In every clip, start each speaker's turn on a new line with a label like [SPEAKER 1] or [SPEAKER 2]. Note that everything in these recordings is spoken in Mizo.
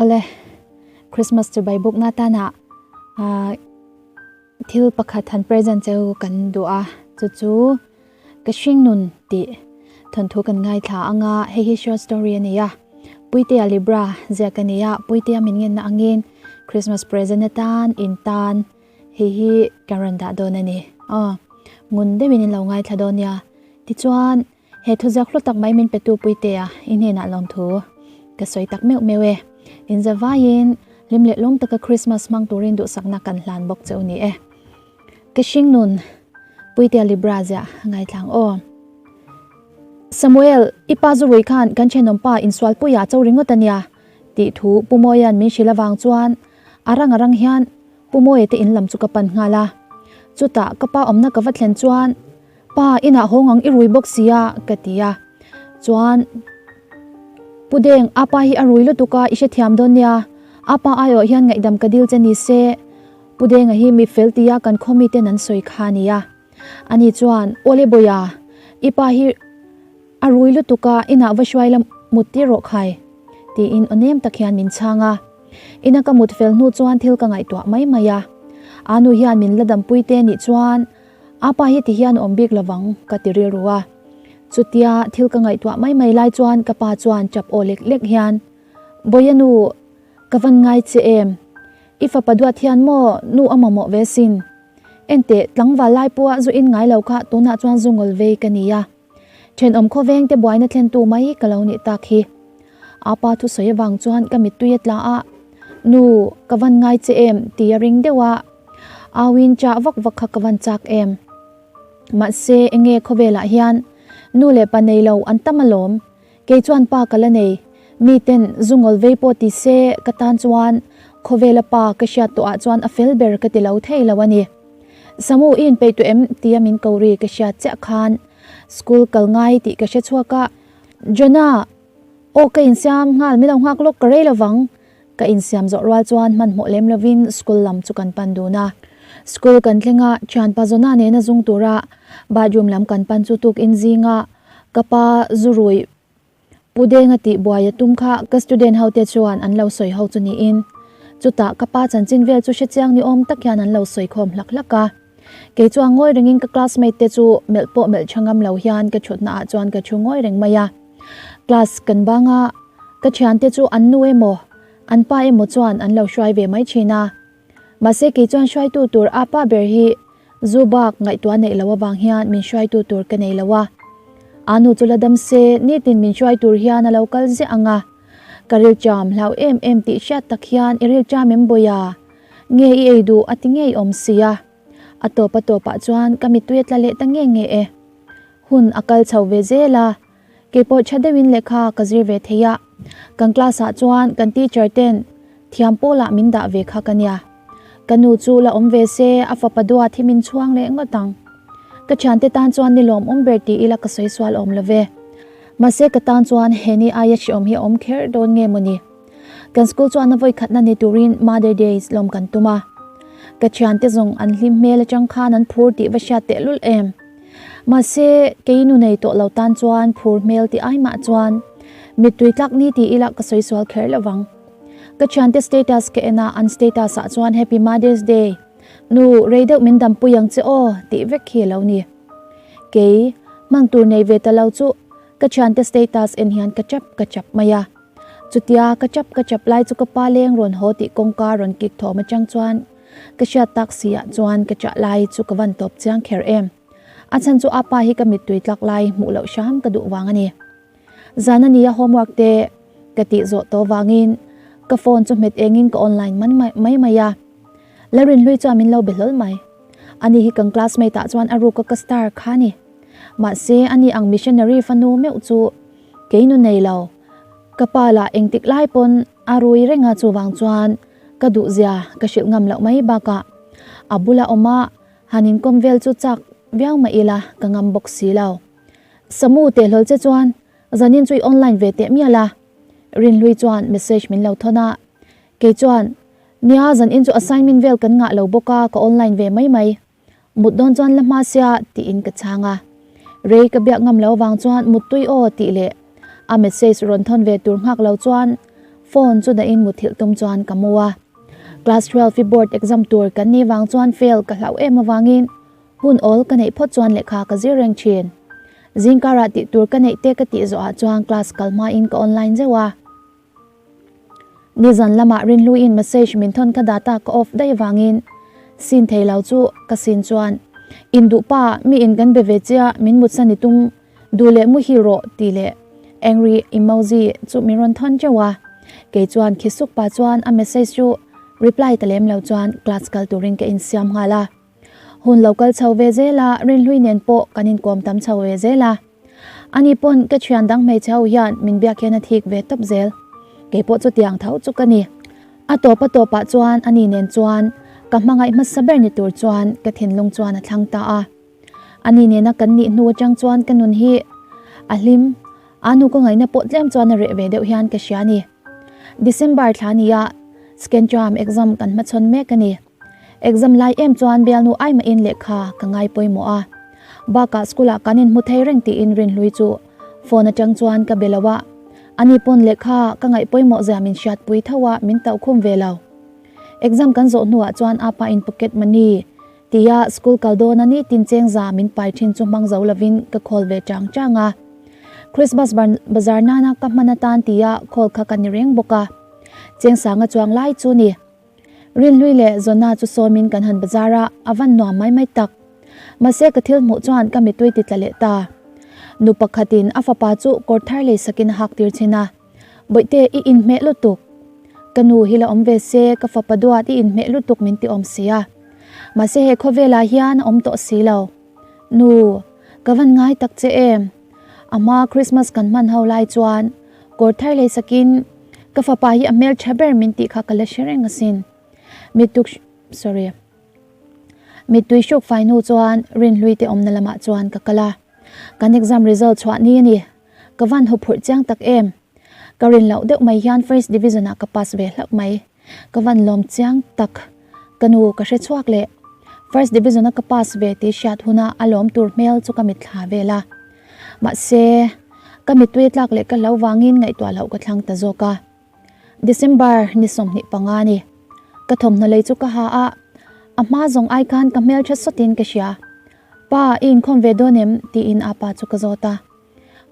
[SPEAKER 1] Awle, Christmas chibai bukna tana ah thil pakhat han present cheu kan duh a, chu chu ka hringnun tih thawnthu kan ngaithla anga hei hi short story a ni a, Puitea Libra ziak a ni a, Puitea min ngenna angin Christmas present atan in tan hei hi ka rawn dah dawn a ni. Aw, ngun deuhin in lo ngaithla dawn nia, tichuan. He thuziak hlu tak mai min petu Puitea i hnenah lawmthu ka sawi tak meuh meuh e. Inzavaiin hlim leh lawm taka Christmas hmang turin duhsakna kan hlan bawk che u ni e. Ka hringnun Puitea Libra ziah ngaithlang aw. Samuel, i pa zu rui khan kan thenawmpa insualpuia cho ringawt a nia tih thu Pu Mawia'n min hrilh avang chuan a rang a rang hian Pu Mawia te in lam chu ka pan nghal a. Chutah ka pa awmna ka va thlen chuan Pa, inah haw ngang i rui bawk sia, ka ti a. Chuan, Pu Deng, apa hi a rui lutuk a, i hrethiam dawn nia. Apa aiawh hian ngaihdam ka dil che ni se, Pu Denga hi mi fel tia kan khaw miten an sawi kha a nia. Ani chuan, Awle Bawia, i pa hi a rui lutuk a, inah va hruai la mut tir rawh khai, tiin aw nem tak hian min chhang a. Ina ka mut fel hnu chuan thil ka ngaihtuah mai mai a. Anu hian min la dampui te nih chuan, A pa hi ti hian awm bik lovang ka ti rilru a. Chutia thil ka ngaihtuah mai mai lai chuan ka pa chuan chap aw lek lek hian, Bawia nu, ka van ngai che em? I fapa duat hian maw nu a mamawh ve sin? Enteh, tlangval lai pawha zu in ngai lo kha tunah chuan zu ngawl vei ka ni a. Thenawm khawveng te buaina thlentu mai ka lo nih tak hi. A pa thusawi avang chuan ka mittui a tla a, Nu, ka van ngai che em? ti a ring deuh a, Auin chah vak vak kha ka van chak em? Mahse, enge khawvelah hian nu leh pa nei lo an tam alawm. Kei chuan pa ka la nei. Mi ten zu ngawl vei pawh ti se ka tan chuan khawvela pa ka hriat tawhah chuan a fel ber ka ti lo thei lo a ni. Samu i inpeih tawh em? tia min ko ri ka hriat chiah khan school kal ngai tih ka hre chhuak a. Jonah, aw ka insiam nghal min lo nghak lawk ka rei lovang. Ka insiam zawh rual chuan hmanhmawh lem lovin school lam chu kan pan dun a. School kan thleng a, thianpa Zona nena zung tura bathroom lam kan pan chu tukin zinga ka pa zu rui Pu Denga tih buai a tum kha ka student ho te chuan an lo sawi ho chu niin chutah ka pa chanchin vel chu hrechiang ni awm tak hian an lo sawi khawm hlak hlak a. Kei chuan ngawi rengin ka classmate te chu melh pawh melh tha ngam lo hian ka thutna ah chuan ka thu ngawi reng mai a. Class kan bang a, ka thiante chu an nu emaw, an pa emaw chuan an lo hruai ve mai thin a. Mahse kei chuan hruaitu tur a pa ber hi zu bak ngaihtuah neih loh avang hian min hruaitu tur ka nei lo a. A nu chu la dam se, nitin min hruai tur hian a lo kal ziah ang a. Ka rilṭam hlau em em tih hriat tak hian i rilṭam em Bawia? Nge i ei duh a ti ngei awm sia. A tawp a tawpah chuan ka mittui a tla leh ta nge nge e. Hun a kal chho ve zel a, keipawh tha deuhin lehkha ka zir ve thei a, kan class ah chuan kan teacher ten thiam pawlah min dah ve kha ka nia. Ka nu chu la awm ve se a fapa duat hi min chhuang leh ngawt ang. Ka thiante tan chuan ni lawm awm ber ti ila ka sawi sual awm lo ve. Mahse ka tan chuan he ni aia hreawm hi a awm kher dawn nge mawni. Kan school chuan a vawi khatna ni turin Mother Days lawm kan tum a. Ka thiante zawng an hlim hmel atang khan an phur tih va hriat tehlul em. Mahse, kei nu nei tawh lo tan chuan phur hmel tih ai mah chuan mittui tlak ni ti ila ka sawi sual kher lovang. Ka thiante status ka en a, an status ah chuan Happy Mother's Day, nu rei deuh min dampui ang che aw tih vek hi a lo ni. Kei, hmang tur nei ve ta lo chu ka thiante status en hian ka chap ka chap mai a. Chutia ka chap ka chap lai chu ka pa leng rawn haw tih kawngka rawn kik thawm atang chuan Ka hriat tak si ah chuan ka chah lai chu ka van tawp chiang kher em. A chhan chu apa hi ka mittui tlak lai hmuh loh hram ka duh vang a ni. Zan a nia homework te ka tih zawh tawh vangin ka phone chu hmet engin ka online man mai mai a. Larinhlui chuan min lo be hlawl mai. Ani hi kan classmate ah chuan a ruk a ka star kha a ni. Mahse ani ang missionary fanu meuh chu kei nu nei lo. Ka pa lah engtik lai pawn a rui reng a chuvang chuan Ka duh zia ka hrilh ngam loh mai bakah a bula awm a han inkawm vel chu chak viau mah ila ka ngam bawk si lo. Samu teh hlawl che chuan zanin chu i online ve teh mial a, Rinhlui chuan message min lo thawn a, kei chuan nia zanin chu assignment vel kan ngah lo bawk a ka online ve mai mai, mut dawn chuan la hma sia tiin ka chhang a, rei ka biak ngam lo vang chuan muttui aw tih leh a message rawn thawn ve tur nghak lo chuan. Phone chu dahin muthilh tum chuan ka mu a. Class 12 i board exam tur kan nih vang chuan fail ka hlauh em avangin hun awl ka neih phawt chuan lehkha ka zir reng thin. Zingkarah tih tur ka neih te ka tih zawhah chuan class kal hmain ka online zeuh a. Nizan lamah Rinhluiin message min thawn kha data ka off daih avangin sin thei lo chu ka sin chuan induh pa mi in kan be ve chia min mutsan i tum duh leh muhil rawh tih leh angry emoji chu min rawn thawn teuh a. Kei chuan khi suk pa chuan a message chu reply ta lem lo chuan class kal turin ka insiam nghal a. Hun lo kal chho ve zel a, Rinhlui nen pawh kan inkawm tam chho ve zel a. Ani pawn ka thian dang hmeichhe ho hian min biak hian a thik ve tawp zel. Kei pawh chutiang tho chu ka ni. A tawp a tawpah chuan ani nen chuan ka hmangaih hmasa ber ni tur chuan ka thinlung chuan a thlang ta a. Ani nena kan nih hnu atang chuan ka nun hi a hlim, a nu ka ngaihna pawh tlem chuan a reh ve deuh hian ka hria a ni. December thla nia second term exam kan hmachhawn mek a ni. Exam lai em chuan bialnu ai mahin lehkha ka ngai pawimawh a. Bakah school ah kan inhmu thei reng tiin Rinhlui chu phone atang chuan ka be lo a. Ani pawn lehkha ka ngaih pawimawh zia min hriatpui tho a, min tauhkhum ve lo. Exam kan zawh hnuah chuan apa in pocket money tia school kal dawn a ni tin cheng za min pai thin chu hmang zo lovin ka call ve chang chang a. Christmas bazar nana ka hman atan tia call kha ka ni reng bawk a. Cheng sanga chuang lai chu ni. Rinhlui leh Zona chu sawmin kan han bazar a, a van nuam mai mai tak. Mahse ka thil hmuh chuan ka mittui ti tla leh ta. Nu pakhatin a fapa chu kawr thar lei sakin a hak tir chhin a, Bawihte i inhmeh lutuk. Ka nu hi la awm ve se, ka fapa duat i inhmeh lutuk min ti awm si a. Mahse he khawvelah hian a awm tawh si lo. Nu, ka van ngai tak che em? A hma Christmas kan hman ho lai chuan kawr thar lei sakin ka fapa hi a hmel tha ber min tih kha ka la hre reng asin. Mittuk sorry mittui hruk fai hnu chuan Rinhlui te awmna lamah chuan ka kal a. Kan exam result chhuah ni a ni. Ka van huphurh chiang tak em. Ka rin loh deuh mai hian first division ah ka pass ve hlauh mai. Ka van lawm chiang tak. Ka nu ka hre chhuak leh. First division a ka pass ve tih hriat huna a lawm tur hmel chu ka mitthla vel a. Mahse, ka mittui tlak leh ka hlo vangin ngaihtuah loh ka thlang ta zawk a. December ni 25 ni. Ka thawmhnaw lei chu ka ha a, a hma zawng ai khan ka hmeltha sawtin ka hria. Pa, i inkhawm ve dawn em? tiin apa chu ka zawt a.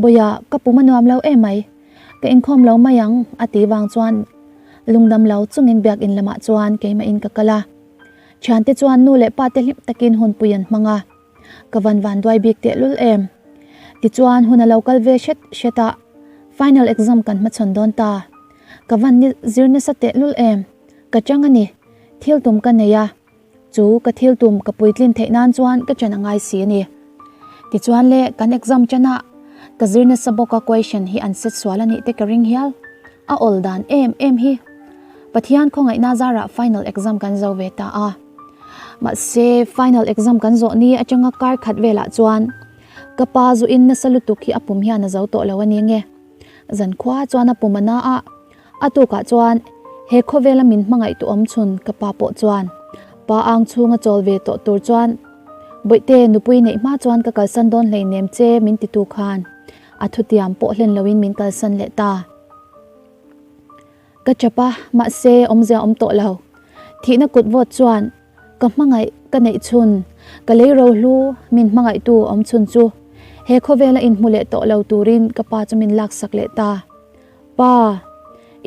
[SPEAKER 1] Bawia, ka pum a nuam lo emai. Ka inkhawm lo mai ang, a ti vang chuan lungdam lo chungin biakin lamah chuan keimahin ka kal a. Thiante chuan nu leh pa te hlim takin hunpui an hmang a. Ka van van duai bik tehlul em. Tichuan hun a lo kal ve hret hret a, final exam kan hmachhawn dawn ta. Ka van ni zir nasa tehlul em. Ka chang a ni. Thil tum ka nei a. Chu ka thil tum ka puitlin theih nan chuan ka chan a ngai si a ni. Tichuan le kan exam chan a, ka zir nasa bawk a question hi an set sual a nih te ka ring hial. A awl dan em em hi. Pathian khawngaihna zarah final exam kan zo ve ta a. Mahse final exam kan zawh ni atanga kar khat velah chuan ka pa zu in nasa lutuk hi a pum hian a zo tawh lo a ni nge. Zankhua chuan a pum a na a. A tukah chuan he khawvela min hmangaih tu awm chhun ka pa pawh chuan pa ang chhunga chawl ve tawh tur chuan Bawihte nupui neih hma chuan ka kalsan dawn hleinem che min titu khan a thutiam pawh hlen loin min kalsan leh ta. Ka chap a, mahse awmzia awm tawh lo. Thihna kut vawt chuan ka hmangaih ka neih chhun, ka lei rohlu min hmangaihtu awm chhun chu he khawvela inhmu leh tawh lo turin ka pa chu min laksak leh ta. Pa,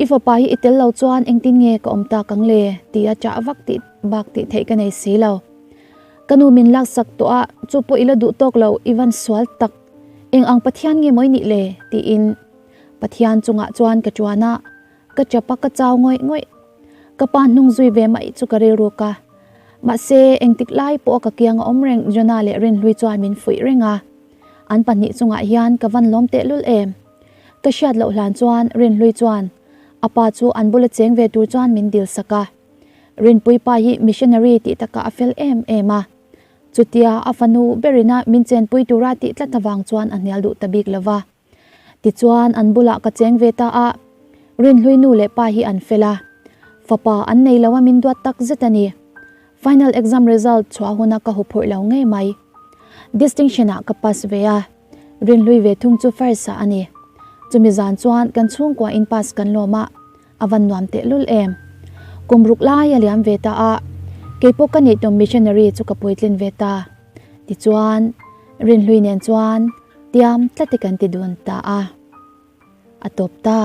[SPEAKER 1] i fapa hi i tel lo chuan engtin nge ka awm tak ang le? ti a chah vak tih bak tih theih ka nei si lo. Ka nu min laksak tawh a, chu pawh i la duh tawk lo, i van sual tak. Eng ang Pathian nge maw i nih le? tiin Pathian chungah chuan ka chuan a, ka chap a ka chau ngawih ngawih. Ka pa hnung zui ve mai chu ka rilruk a. Mahse, engtik lai pawh a ka kiang a awm reng Jonah leh Rinhlui chuan min fuih reng a. An pahnih chungah hian ka van lawm tehlul em? Ka hriat loh hlan chuan Rinhlui chuan a pa chu an bula cheng ve tur chuan min dil sak a. Rinpui pa hi missionary tih takah a fel em em a. Chutia a fanu berina min chenpui tura tih tlat avang chuan a hnial duh ta bik lo va. Tichuan an bulah ka cheng ve ta a, Rinhlui nu leh pa hi an fel a. Fapa an nei lo a min duat tak zet a ni. Final exam result chhuah huna ka huphurh lo ngei mai. Distinction ah ka pass ve a. Rinhlui ve thung chu first ah a ni. Chumi zan chuan kan chhungkua in pass kan lawm a. A van nuam tehlul em. Kum ruk lai a liam ve ta a, keipawh ka nih tum missionary chu ka puitlin ve ta. Tichuan, Rinhlui nen chuan tiam tlate kan ti dun ta a. A tawp ta.